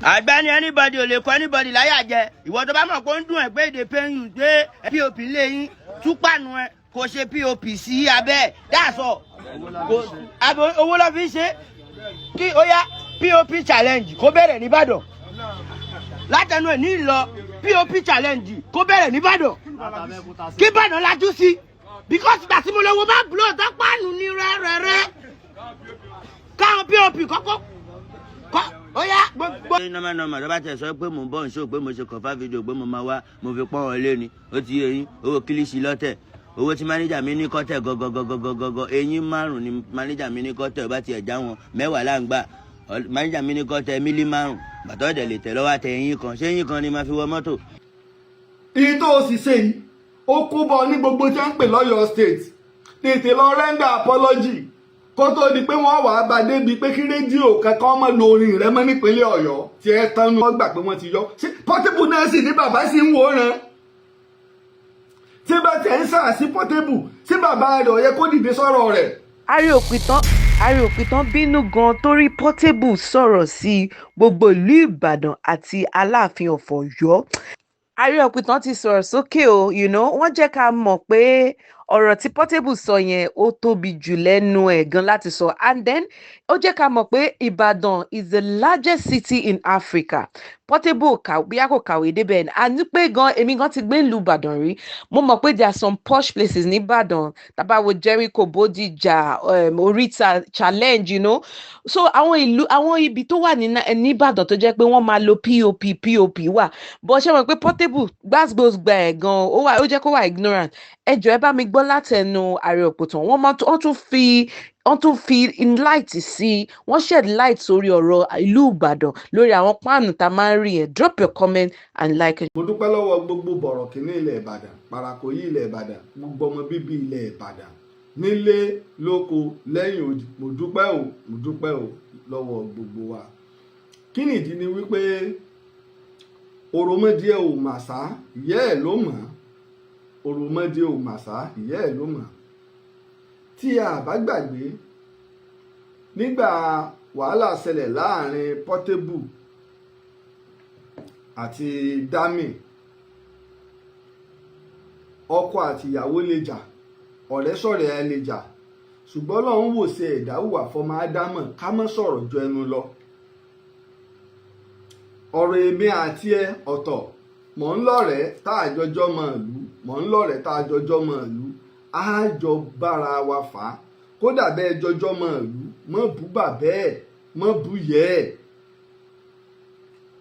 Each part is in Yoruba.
Àgbẹ̀ni, anybody ò lè kọ́ anybody láyà jẹ. Ìwọ tó bá mọ̀ pé ó ń dùn ẹ̀ pé èdè pain you pé POP lé yín, túpànù ẹ kò ṣe POP sí abẹ́ dáàsọ̀ owó lọ́ fi ń ṣe. Kí ó yá, POP challenge kó bẹ̀rẹ̀ nìbàdàn látẹnu ẹ̀ ní ìlọ. POP challenge kó bẹ̀rẹ̀ nìbàdàn, kí Ìbàdàn lajú sí, because ìgbà tí mo lọ wo bá blow tó pàánù ní rẹ́rẹ́rẹ́ káwọn POP kọ́kọ́ kọ́ ó yá gbogbo. Normal normal, tó bá tẹ̀ sọ pé mò ń bọ̀ ń ṣó pé mo ṣe cover video pé mo máa wá, mo fi pọ́n ọ lé ni. Ó ti yé yín. Owó kílíṣì lọ́tẹ̀, owó tí mánéjà mi ní kọ́tẹ̀ gọ́gọ́gọ́gọ́gọ́, eyín 5 ni mánéjà mi ní kọ́tẹ̀. Bá tiẹ̀ já wọn 10 là ń gbà. Mánéjà mi ní kọ́tẹ̀ mílí 5, bàtọ́ ọ̀dẹ̀ lè tẹ̀ lọ́wọ́ àtẹ eyín kan. Ṣé eyín kan ni máa fi wọ mọ́tò? Èyí tó o sì ṣe yìí, ó kó bọ ní gbogbo tí wọ́n ń pè lọ́yọ̀ọ́ State. Tètè lọ render apology kó tó di pé wọ́n wàá bá débi pé kí rédíò kankan mọ́ lo orin rẹ mọ́ nípínlẹ̀ Ọ̀yọ́ tí ẹ tánú. Wọ́n gbà pé wọ́n ti yọ. Ṣé Portable náà sì ní bàbá sì ń wòran tí bá tẹ̀ ń sà sí Portable sí bàbá rẹ̀? Ó yẹ kó dìde sọ̀rọ̀ rẹ̀. Ààrẹ Òpìtàn bínú gan torí Portable sọ̀rọ̀ sí gbogbo ìlú Ìbàdàn àti Aláàfin of Ọ̀yọ́. Ààrẹ Òpìtàn ti sọ̀rọ̀ sókè o. Wọ́n jẹ́ ká mọ̀ pé ọ̀rọ̀ tí Portable sọ yẹn, ó tóbi jù lẹ́nu ẹ̀ gan láti sọ. And then ó jẹ́ ká mọ̀ pé Ìbàdàn is the largest city in Africa. Portable kà bí a kò kàwé débẹ̀ ni. Àní pé gan, èmi gan ti gbé ìlú Ìbàdàn rí. Mo mọ̀ pé there are some posh places ní Ìbàdàn. Tá bá wo Jericho, Bódìjà, Oríta Challenge. So àwọn ìlú, àwọn ibi tó wà ní Ìbàdàn tó jẹ́ pé wọ́n máa lo POP, POP wà. But ṣé mọ̀ pé Portable gbàgbós gba ẹ̀ gan, ó wà, ó jẹ́ kó wà ignorant. Ẹ jọ̀ọ́, ẹ bá mi gbọ́ látẹnu Ààrẹ Òpìtàn. Wọ́n máa wọ́n tún fi light sí, wọ́n shed light sórí ọ̀rọ̀ ìlú Ìbàdàn lórí àwọn páànù tá a máa ń rí yẹn. Drop your comment and like. Mo dúpẹ́ lọ́wọ́ gbogbo bọ̀rọ̀kìnní ilẹ̀ Ìbàdàn, parakòyí ilẹ̀ Ìbàdàn, gbogbo ọmọ bíbí ilẹ̀ Ìbàdàn nílé lóko lẹ́yìn odi. Mo dúpẹ́ o, mo dúpẹ́ o lọ́wọ́ gbogbo wa. Kí nìdí ni wípé òròmọdìẹ ò màsá, ìyá ẹ̀ ló mọ̀. Òròmọdìẹ ò màsá, ìyá ẹ̀ ló mọ̀. Tí a bá gbàgbé, nígbà wàhálà ṣẹlẹ̀ láàrin Portable àti Dami, ọkọ àti ìyàwó lè jà, ọ̀rẹ́ sọ̀rẹ́ ẹ lè jà, ṣùgbọ́n Ọlọ́run wò ṣe ẹ̀dá hùwà fọmọ Ádámọ̀ ká má sọ̀rọ̀ ju ẹnu lọ. Ọ̀rọ̀ èmi àti ẹ ọ̀tọ̀. Mọ̀ ń lọ́rẹ̀ẹ́ tá a jọjọ́ mọ̀ ìlú, mọ̀ ń lọ́rẹ̀ẹ́ tá a jọjọ́ mọ̀ ìlú, á jọ bára wa fà á. Kódà bẹ́ẹ̀ jọjọ́ mọ̀ ìlú, mọ̀ bú bàbẹ́ ẹ̀, mọ̀ bú yẹ́ ẹ̀,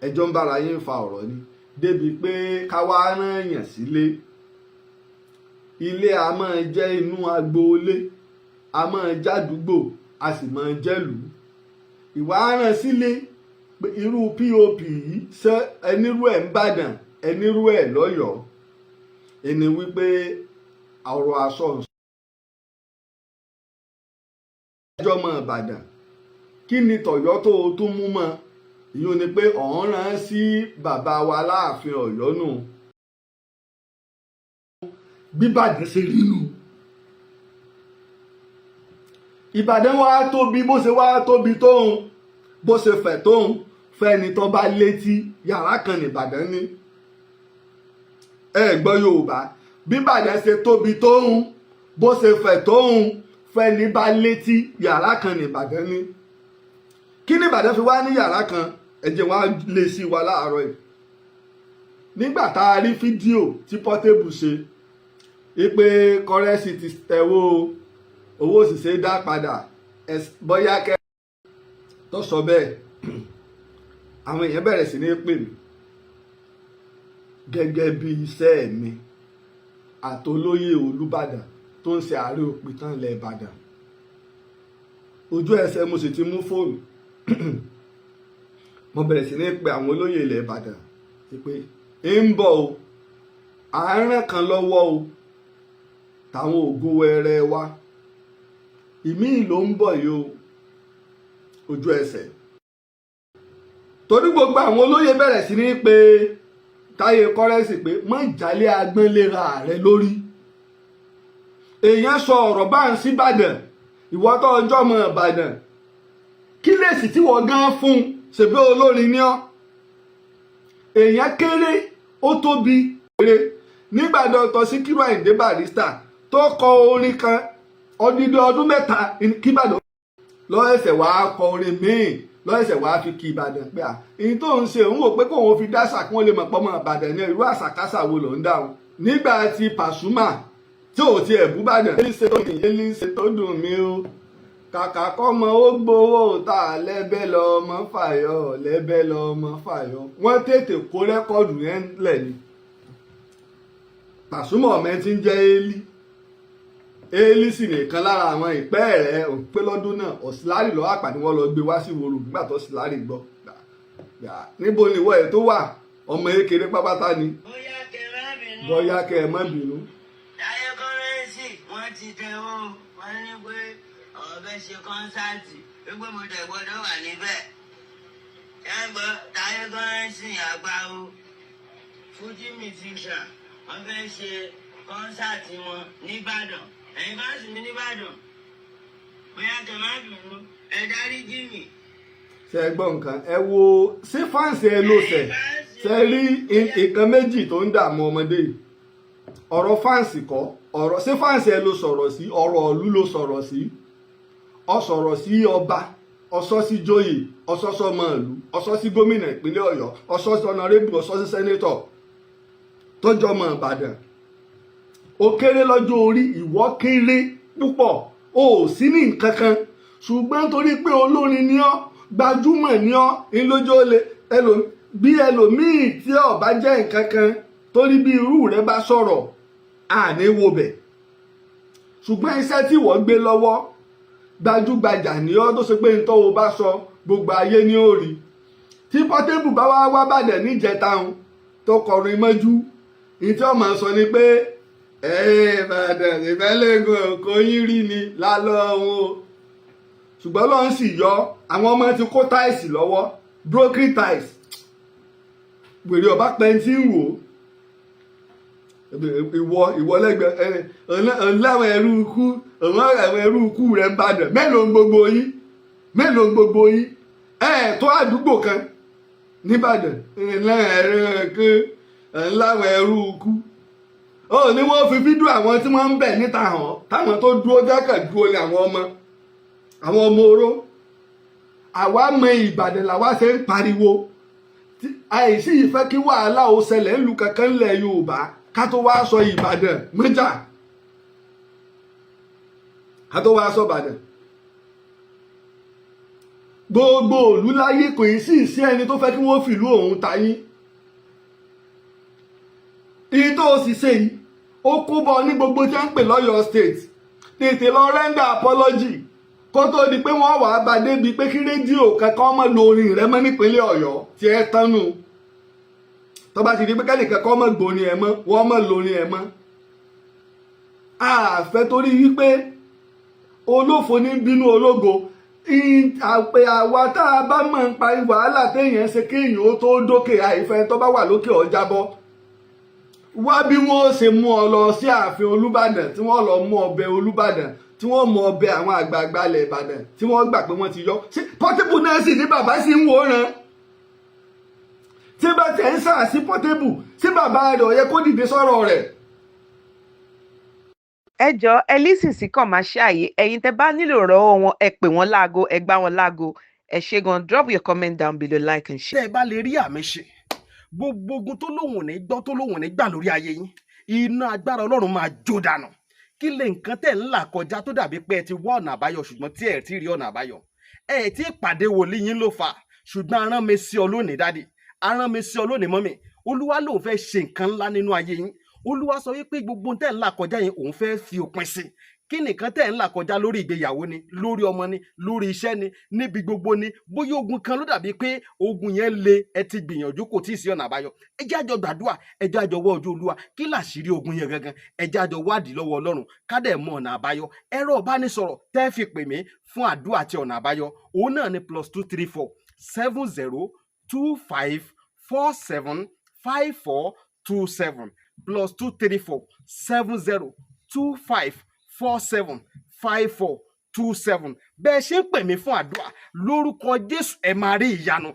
ẹjọ́ ń bára yín fa ọ̀rọ̀ ni débi pé káwá rán yàn sílé. Ilé a máa jẹ́ inú agboolé, a máa jádùúgbò, a sì máa jẹ́lùú. Ìwà rán sílé pé irú POP yìí, ṣé ẹnírú ẹ̀ ń bàdàn, ẹnírú ẹ̀ lọ́yọ̀ọ́? Ẹni wípé ọ̀rọ̀ aṣọ ẹjọ́ mọ́ Ìbàdàn, kí ni tọ̀yọ́ tó o tún mú mọ́? Ìyún ni pé ọ̀hún rán sí bàbá wa Láàfin Ọ̀yọ́ nù. Bíbàdàn ṣe rí nù. Ìbàdàn wá tóbi, bó ṣe wá tóbi tóun, bó ṣe fẹ̀ tóun, fẹ́ni tó bá létí, yàrá kan nìbàdàn ní. Ẹ gbọ́ Yorùbá, bíbàdàn ṣe tóbi tóun, bó ṣe fẹ̀ tóun, fẹ́ni bá létí, yàrá kan nìbàdàn ní. Kí ní Ìbàdàn fi wá ní yàrá kan? Ẹ jẹ́ wá lè sí wa láàárọ̀ yìí. Nígbà tá a rí fídíò tí Portable ṣe ipe currency ti tẹ̀wó, owó òṣìṣẹ́ dá padà, bóyá kẹ́ tó sọ bẹ́ẹ̀, àwọn èèyàn bẹ̀rẹ̀ sí ní pè mí gẹ́gẹ́ bí iṣẹ́ mi àtolóyè Olúbàdàn tó ń ṣe ààrẹ òpìtàn ilẹ̀ Ìbàdàn. Ojú ẹsẹ̀ mo sì ti mú fóònù, mo bẹ̀rẹ̀ sí ní pe àwọn olóyè ilẹ̀ Ìbàdàn pé ń bọ̀ o, àárẹ̀ kan lọ́wọ́ o, táwọn ògo wẹrẹ wa ìmíì ló ń bọ̀ yìí o. Ojú ẹsẹ̀, torí gbogbo àwọn olóyè bẹ̀rẹ̀ sí ní pé Táyé Currency pé mọ́ ìjálẹ̀ agbọ́nlera rẹ lórí. Èèyàn sọ ọ̀rọ̀ bá ń sí Ìbàdàn, ìwọ tó ọjọ́ mọ́ Ìbàdàn, kí lèsì tí wọ́n gan fún? Ṣèbí olórin ní ọ́. Èèyàn kéré, ó tóbi kéré. Nígbà Dr. Sikiru Ayinde Barrister tó kọ orin kan, odidi ọdún 3 kí Ìbàdàn lọ́sẹ̀ wàá kọ orin míì, lọ́sẹ̀ wàá fi kí Ìbàdàn pé à èyí tó ń ṣe, òun wò pé kóun fi dáṣà kí wọ́n lè mọ̀ pọ́mọ Ìbàdàn ní irú àṣàkáṣà wo ló ń dáhùn. Nígbà tí Pasuma tí ò tiẹ̀ bú Ìbàdàn, èlì ṣe tó dùn mí o, kàkà kọ́mọ ó gbowó ta lẹ́bẹ̀ lọ́mọ fàyọ, lẹ́bẹ̀ lọ́mọ fàyọ. Wọ́n tètè kó record yẹn lẹ̀ ni. Pasuma ọ̀mẹ́ ti ń jẹ́ Élí. Élí sì nìkan lára àwọn ìpẹ́ rẹ̀ òpé lọ́dún náà. Ọ̀sìlárì lọ́wọ́ àpàdé wọn lọ gbé wá sí ìwòrò. Nígbà tó ọ̀sìlárì gbọ́, níbo ni ìwọ ẹ̀ tó wà? Ọmọ ékeré pápátá ni. Bóyá kẹ má bínú. Bóyá kẹ ẹ má bínú. Táyé Currency, wọ́n ti tẹ̀wọ́, wọ́n ní pé ọ̀bẹ ṣe concert, wípé mo dẹ̀ gbọ́dọ̀ wà níbẹ̀. Ẹ gbọ́, Táyé Currency, àgbáwo Fuji musician, wọ́n fẹ́ ṣe concert wọn nìbàdàn. Ẹ̀yin bá sì mí nìbàdàn, bóyá kẹ má bínú, ẹ dáríjì mí. Ṣe é gbọ́ nǹkan? Ẹ wo, ṣé fans ẹ ló ṣẹ̀ ṣe rí nǹkan méjì tó ń dààmú ọmọdé yìí? Ọ̀rọ̀ fans kọ́, ọ̀rọ̀ ṣé fans ẹ ló sọ̀rọ̀ sí, ọ̀rọ̀ ìlú ló sọ̀rọ̀ sí. Ọ sọ̀rọ̀ sí ọba, ọsọ sí joyè, ọsọ sọmọ ìlú, ọsọ sí gómìnà ìpínlẹ̀ Ọ̀yọ́, ọsọ sí honourable, ọsọ sí senator tọjọ́ mọ Ìbàdàn. Ó kéré lọ́jọ́ orí, ìwọ kéré púpọ̀, o ò sí ní nǹkan kan, ṣùgbọ́n torí pé olórin ni ọ́, gbajúmọ̀ ni ọ́, ńlójó lè bí ẹlòmíì tí ó bá jẹ́ nǹkan kan, torí bí irú rẹ bá sọ̀rọ̀, àní wo bẹ̀. Ṣùgbọ́n iṣẹ́ tí wọ́n gbé lọ́wọ́, gbajúgbajà ní ọ́, tó ṣe pé ntọ́ o bá sọ, gbogbo ayé ní ó rí. Tí Portable bá wá wá bàdẹ̀ níjẹta tó kọrin mọ́jú, ní tí ọmọ sọ ni pé Ìbàdàn ìfẹ́lẹ́gùn kò yín rí ni lálọ́ òun o. Ṣùgbọ́n lọ́n sì yọ àwọn ọmọ ti kó tiles lọ́wọ́, broken tiles, wèrè ọba pẹ́ntì ń wò ìwọ ìwọ lẹ́gbẹ̀ẹ́ ọ̀nláwọn ẹrú ikú, àwọn ẹrú ikú rẹ̀ ń bàdàn. Mélòó ń gbogbo yín? Mélòó ń gbogbo yín? Ẹ tó àdúgbò kan nìbàdàn ńláwọn ẹrú ikú ó ní. Wọ́n fi fídíò àwọn tí wọ́n ń bẹ̀ níta hàn, táwọn tó dúró jákè dúró ní àwọn ọmọ oró. Àwa mọ Ìbàdàn làwa ṣe ń pariwo. Àìsí ìfẹ́ kí wàhálà ó ṣẹlẹ̀ ńlù kankan ńlẹ̀ Yorùbá, ká tó wá sọ Ìbàdàn mọ́jà, ká tó wá sọ Ìbàdàn. Gbogbo òlú láyé, kò yí sí sí ẹni tó fẹ́ kí wọ́n fìlú òun ta yín. Ìyí tó o sì ṣe yìí, ó kó bọ ní gbogbo tí wọ́n ń pè lọ́yọ̀ọ́ State. Tètè lọ render apology kó tó di pé wọ́n wàá bá débi pé kí rédíò kankan mọ́ lo orin rẹ mọ́ nípínlẹ̀ Ọ̀yọ́ tí ẹ tánu. Tó bá ti di pé kẹ́nìkan kan mọ́ gbórin ẹ mọ́, wọ́n mọ́ lórin ẹ mọ́, àfẹ́ torí wípé olófo ní bínú ológo. Àpè àwa tá a bá mọ̀ ń parí wàhálà téèyàn ṣe kéèyàn ó tó dókè, àìfẹ́ tó bá wà lókè ọjà bọ́ wá bí wọ́n ṣe mú ọ lọ sí ààfin Olúbàdàn, tí wọ́n lọ mú ọbẹ̀ Olúbàdàn, tí wọ́n mú ọbẹ̀ àwọn àgbààgbà ilẹ̀ Ìbàdàn, tí wọ́n gbà pé wọ́n ti yọ. Ṣé Portable náà sì ní bàbá sì ń wòran? Tí bá tẹ̀ ń sà sí Portable, sí bàbá rẹ̀, ó yẹ kó dìde sọ̀rọ̀ rẹ̀. Ẹ jọ, ẹ listen sí commercial yìí. Ẹ̀yin tẹ́ bá nílò ìrànlọ́wọ́ wọn, ẹ pè wọ́n láago, ẹ gbá wọn láago. Ẹ ṣé gan. Drop your comment down below, like and share. Tẹ́ ẹ bá lè rí àmì ṣe, gbogbo ogun tó lóhùn ò ní gbọ́, tó lóhùn ò ní gbà lórí ayé yín, iná agbára Ọlọ́run máa jó dànù. Kí lè nǹkan tẹ̀ ń là kọjá tó dàbí pé ẹ ti wá ọ̀nà àbáyọ, ṣùgbọ́n tí ẹ ti rí ọ̀nà àbáyọ? Ẹ tí pàdé wòlíì yín ló fà. Ṣùgbọ́n arán mi sí ọ lónìí, daddy, arán mi sí ọ lónìí, mummy. Olúwa lòun fẹ́ ṣe nǹkan ńlá nínú ayé yín. Olúwa sọ wípé gbogbo tẹ̀ ń là kọjá yẹn, òun fẹ́ fi òpin sí. Kí nìkan tẹ̀ ń là kọjá? Lórí ìgbéyàwó ni, lórí ọmọ ni, lórí iṣẹ́ ni, níbi gbogbo ni. Bóyá ogun kan ló dàbí pé ogun yẹn le, ẹ ti gbìyànjú, kò tí ì sí ọ̀nà àbáyọ. Ẹ jẹ́ àjọ gbàdúrà, ẹ jẹ́ àjọ wọ́ ojú Olúwa. Kí làṣírí ogun yẹn gangan? Ẹ jẹ́ àjọ wádìí lọ́wọ́ Ọlọ́run, ká dẹ̀ mọ ọ̀nà àbáyọ. Ẹ̀rọ ìbánisọ̀rọ̀ tẹ́ fi pè mí fún àdúrà àti ọ̀nà àbáyọ, òun náà ni +234 70 25 47 54 27, +234 70 25 47 54 27. Bẹ́ẹ̀ ṣe ń pè mí fún àdúrà, lórúkọ Jésù, ẹ máa rí ìyanu.